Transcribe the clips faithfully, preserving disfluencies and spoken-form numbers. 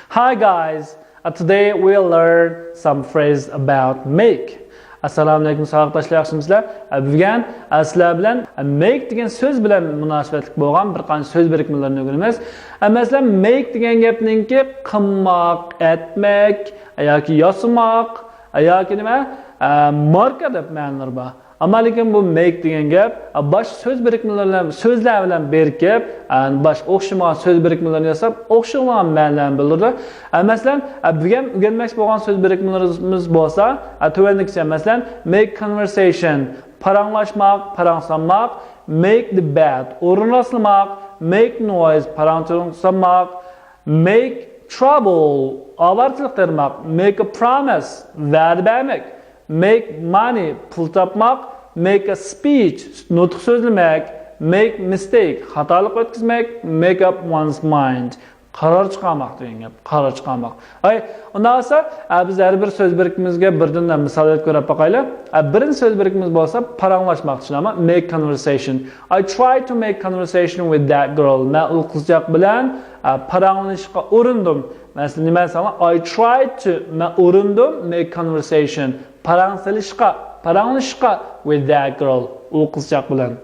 Hi guys, uh, today we'll learn some phrase about make. ئەسسالامۇئەلەيكۇم ساۋاقداشلار، ياخشىمۇسىلەر؟ ئە، بۈگۈن، ئە، سىلەر بىلەن، ئە، make دېگەن سۆز بىلەن مۇناسىۋەتلىك بولغان بىر قانچە سۆز بىرىكمىلىرىنى ئۆگىنىمىز. ئە، مەسىلەن، make دېگەن گەپنىڭكى قىلماق، ئەتمەك، ئە، ياكى ياسىماق، ئە، ياكى نېمە، ئە، ماركا دەپ مەنىلىرى بار. ئەمما لېكىن بۇ make دېگەن گەپ، ئە، باشقا سۆز بىرىكمىلىرى بىلەن، سۆزلەر بىلەن بىرىكىپ، ئە، باشقا ئوخشىمىغان سۆز بىرىكمىلىرىنى ياساپ، ئوخشىمىغان مەنىلەرنى بىلدۈرىدۇ. ئە، مەسىلەن، ئە، بۈگۈن ئۆگەنمەكچى بولغان سۆز بىرىكمىلىرىمىز بولسا، ئە، تۆۋەندىكىچە، مەسىلەن، make conversation، پاراڭلاشماق، پاراڭ سالماق، make the bed، ئورۇن راسلىماق، make noise، پاراڭ-چۇرۇڭ سالماق، make trouble، ئاۋارىچىلىك تېرىماق، make a promise، ۋەدە بەرمەك، make money، پۇل تاپماق، make a speech، نۇتۇق سۆزلىمەك، make mistake، خاتالىق ئۆتكۈزمەك، make up one's mind، قارار چىقارماق دېگەن گەپ، قارار چىقارماق. ئاي، ئۇنداق بولسا، ئە، بىز ھەر بىر سۆز بىرىكمىمىزگە بىردىن مىسال ئېلىپ كۆرۈپ باقايلى. ئە، بىرىنچى سۆز بىرىكمىمىز بولسا پاراڭلاشماق، چۈشىنەما، make conversation. I tried to make conversation with that girl. مەن ئۇ قىزچاق بىلەن، ئە، پاراڭلىشىشقا ئۇرۇندۇم. مەسىلەن، نېمە دېسەڭلار، I tried to، مەن ئۇرۇندۇم، make conversation، پاراڭ سېلىشقا، پاراڭلىشىشقا، with that girl، ئۇ قىزچاق بىلەن.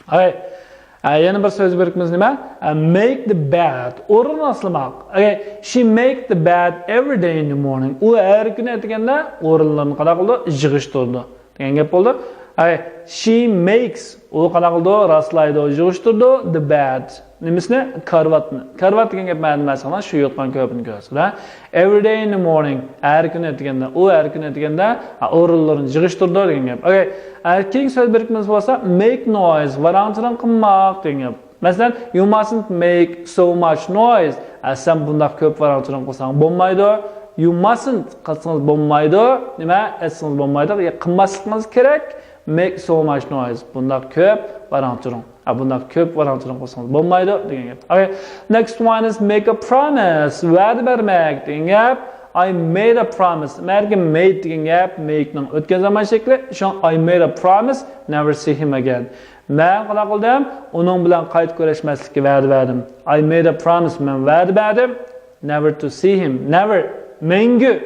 ئاي، ئە، يەنە بىر سۆز بىرىكمىمىز نېمە؟ ئە، make the bed، ئورۇن راسلىماق. ئاي، she make the bed every day in the morning. ئۇ ھەر كۈنى ئەتىگەندە ئورۇنلىرىنى قانداق قىلىدۇ؟ يىغىشتۇرىدۇ دېگەن گەپ بولدى. ئاي، she makes، ئۇ قانداق قىلىدۇ؟ راسلايدۇ، يىغىشتۇرىدۇ، the bed. نېمىسىنى؟ كارىۋاتنى. كارىۋات دېگەن گەپ مەنىدە مەسىلەن، شۇ يوتقان كۆرپىنى كۆرسىتىدۇ. Every day in the morning، ھەر كۈنى ئەتىگەندە، ئۇ ھەر كۈنى ئەتىگەندە، ھە، ئورۇنلىرىنى يىغىشتۇرىدۇ دېگەن گەپ. ئوكەي. ھە، كېيىنكى سۆز بىرىكمىمىز بولسا، make noise، ۋاراڭ-چۇرۇڭ قىلماق دېگەن گەپ. مەسىلەن، you mustn't make so much noise. ھە، سەن بۇنداق كۆپ ۋاراڭ-چۇرۇڭ قىلساڭ بولمايدۇ. You mustn't قىلسىڭىز بولمايدۇ. نېمە؟ ئەتسىڭىز بولمايدۇ. يا قىلماسلىقىڭىز كېرەك. Make so much noise. بۇنداق كۆپ ۋاراڭ-چۇرۇڭ. ھە، بۇنداق كۆپ ۋاراڭ-چۇرۇڭ قىلسىڭىز بولمايدۇ دېگەن گەپ. ئوكەي. Next one is make a promise. ۋەدە بەرمەك دېگەن گەپ. I made a promise. مەرگە made دېگەن گەپ make نىڭ ئۆتكەن زامان شەكلى. شۇڭا I made a promise never see him again. مەن قانداق قىلدىم؟ ئۇنىڭ بىلەن قايتا كۆرۈشمەسلىككە ۋەدە بەردىم. I made a promise. مەن ۋەدە بەردىم. Never to see him. Never. مەڭگۈ.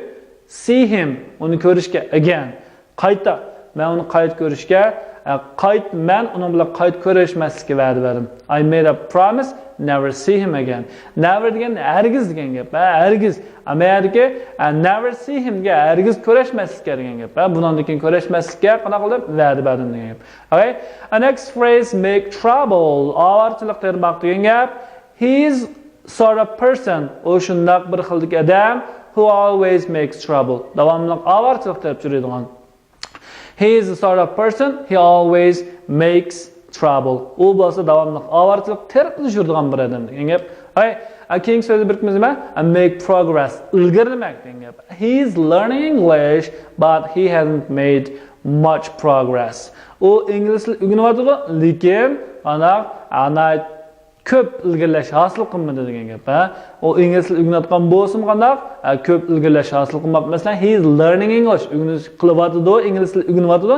See him. ئۇنى كۆرۈشكە. Again. قايتا. مەن ئۇنى قايتا كۆرۈشكە، ئە، قايت-، مەن ئۇنىڭ بىلەن قايتا كۆرۈشمەسلىككە ۋەدە بەردىم. I made a promise never see him again. Never دېگەن ھەرگىز دېگەن گەپ، ھە، ھەرگىز. ئەمما يەردىكى، ئە، never see him دېگەن ھەرگىز كۆرۈشمەسلىككە دېگەن گەپ، ھە، بۇنىڭدىن كېيىن كۆرۈشمەسلىككە قانداق قىلدىم؟ ۋەدە بەردىم دېگەن گەپ. ئوكەي. A next phrase، make trouble. ئاۋارىچىلىك تېرىماق دېگەن گەپ. He is sort of person. ئۇ شۇنداق بىر خىلدىكى ئادەم. Who always makes trouble. داۋاملىق ئاۋارىچىلىك تېرىپ يۈرىدىغان. He is the sort of person, he always makes trouble. ئۇ بولسا داۋاملىق ئاۋارىچىلىق تېرىپلا يۈرىدىغان بىر ئادەم دېگەن گەپ. ھەي، ئە، كېيىنكى سۆزنى بىرىكمىمىز نېمە؟ ئە، make progress. ئىلگىرىلىمەك دېگەن گەپ. He is learning English, but he hasn't made much progress. ئۇ ئىنگلىز تىلى ئۆگىنىۋاتىدۇ، لېكىن ئانا، ئانا كۆپ ئىلگىرىلەش ھاسىل قىلمىدى دېگەن گەپ، ھە. ئۇ ئىنگلىز تىلى ئۆگىنىۋاتقان بولسىمۇ قانداق، ھە، كۆپ ئىلگىرىلەش ھاسىل قىلماپتۇ. مەسىلەن، he is learning English، ئۆگىنىش قىلىۋاتىدۇ، ئىنگلىز تىلى ئۆگىنىۋاتىدۇ.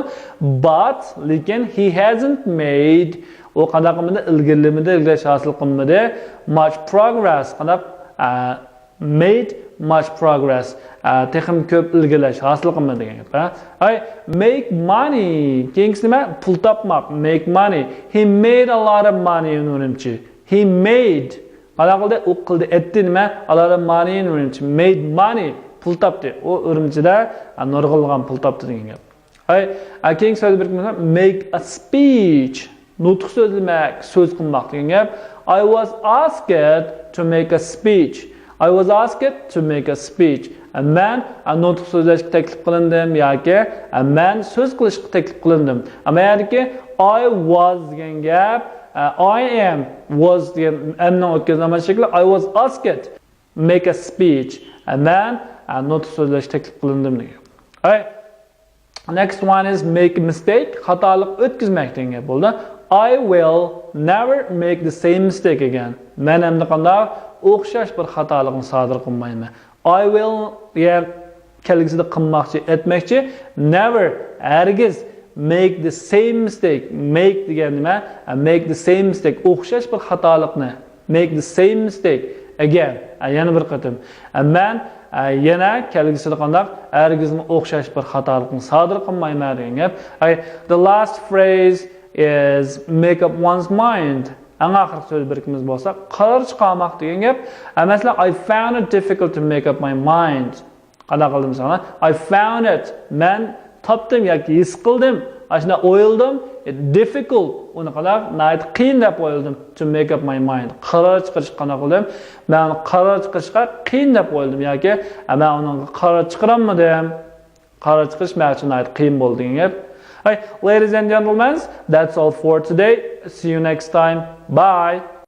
But، لېكىن، he hasn't made، ئۇ قانداق قىلمىدى؟ ئىلگىرىلىمىدى، ئىلگىرىلەش ھاسىل قىلمىدى. Much progress، قانداق، ھە، made much progress. ئە، تېخىمۇ كۆپ ئىلگىرىلەش ھاسىل قىلمىدى دېگەن گەپ، ھە. ھەي، make money. كېيىنكىسى نېمە؟ پۇل تاپماق. Make money. He made a lot of money in Urumqi. He made. قانداق قىلدى؟ ئۇ قىلدى، ئەتتى نېمە؟ A lot of money in Urumqi. Made money. پۇل تاپتى. ئۇ ئۈرۈمچىدە، ئە، نۇرغۇنلىغان پۇل تاپتى دېگەن گەپ. ھەي، ئە، كېيىنكى سۆز بىرىكمىسى، make a speech. نۇتۇق سۆزلىمەك، سۆز قىلماق دېگەن گەپ. I was asked to make a speech. I was asked to make a speech. ئە، مەن، ئە، نۇتۇق سۆزلەشكە تەكلىپ قىلىندىم ياكى، ئە، مەن سۆز قىلىشقا تەكلىپ قىلىندىم. ئەمما يەردىكى I was دېگەن گەپ، ئە، I am، was دېگەن ئەمنىڭ ئۆتكەن زامان شەكلى. I was asked make a speech. ئە، مەن، ئە، نۇتۇق سۆزلەشكە تەكلىپ قىلىندىم دېگەن گەپ. ئەي، Next one is make a mistake. خاتالىق ئۆتكۈزمەك دېگەن گەپ بولدى. I will never make the same mistake again. مەن ئەمدى قانداق ئوخشاش بىر خاتالىقنى سادىر قىلمايمەن. I will دېگەن كەلگۈسىدە قىلماقچى، ئەتمەكچى. Never، ھەرگىز. Make the same mistake. Make دېگەن نېمە؟ Make the same mistake. ئوخشاش بىر خاتالىقنى. Make the same mistake Again, ئە، يەنە بىر قېتىم. ئە، مەن، ئە، يەنە كەلگۈسىدە قانداق ھەرگىزمۇ ئوخشاش بىر خاتالىقنى سادىر قىلمايمەن دېگەن گەپ. ئەي، the last phrase is make up one's mind. ئەڭ ئاخىرقى سۆز بىرىكىمىز بولسا قارار چىقارماق دېگەن گەپ. ئە، مەسىلەن، I found it difficult to make up my mind. قانداق قىلدىم ساڭا؟ I found it. مەن تاپتىم ياكى ھېس قىلدىم. ئاشۇنداق ئويلىدىم. It difficult. ئۇنى قانداق؟ ناھايىتى قىيىن دەپ ئويلىدىم. To make up my mind. قارار چىقىرىشقا قانداق قىلدىم؟ مەن قارار چىقىرىشقا قىيىن دەپ ئويلىدىم ياكى، ئە، مەن ئۇنىڭغا قارار چىقىرالمىدىم. قارار چىقىرىش مەن ئۈچۈن ناھايىتى قىيىن بولدى دېگەن گەپ. Hey, ladies and gentlemen, that's all for today. See you next time. Bye.